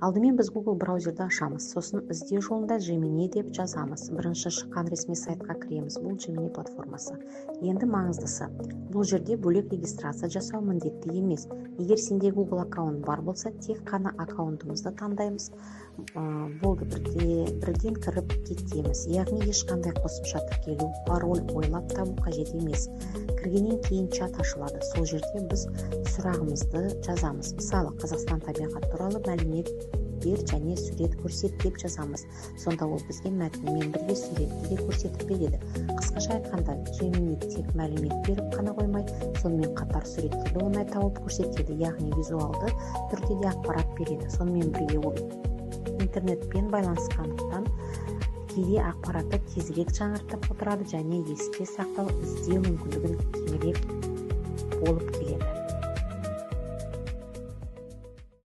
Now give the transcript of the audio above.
Алдымен біз Google браузерді ашамыз, сосын іздеу жолында Gemini деп жазамыз. Бірінші шыққан ресми сайтқа кіреміз. Бұл Gemini платформасы. Енді маңыздысы, бұл жерде бөлек регистрация жасау міндетті емес. Егер сенде Google аккаунт бар болса, тек қана аккаунтымызды таңдаймыз, болды, бірден кіріп кетеміз. Яғни ешқандай қосымша тіркелу, пароль ойлап табу қажет емес. Кіргеннен кейін чат ашылады. Сол жерде біз сұрағымызды жазамыз. Мысалы, «Қазақстан табиғаты туралы мәлімет бер және сурет көрсет» деп жазамыз. Сонда ол бізге мәтінмен бірге суретті де көрсетіп береді. Қысқаша айтқанда, Gemini тек мәлімет беріп қана қоймай, сонымен қатар суреттерді оңай тауып көрсетеді, яғни визуалды түрде де ақпарат береді. Сонымен бірге ол интернетпен байланысқандықтан, кейде ақпаратты тезірек жаңартып отырады және есте сақтау, іздеу мүмкіндігін кеңірек болып келеді.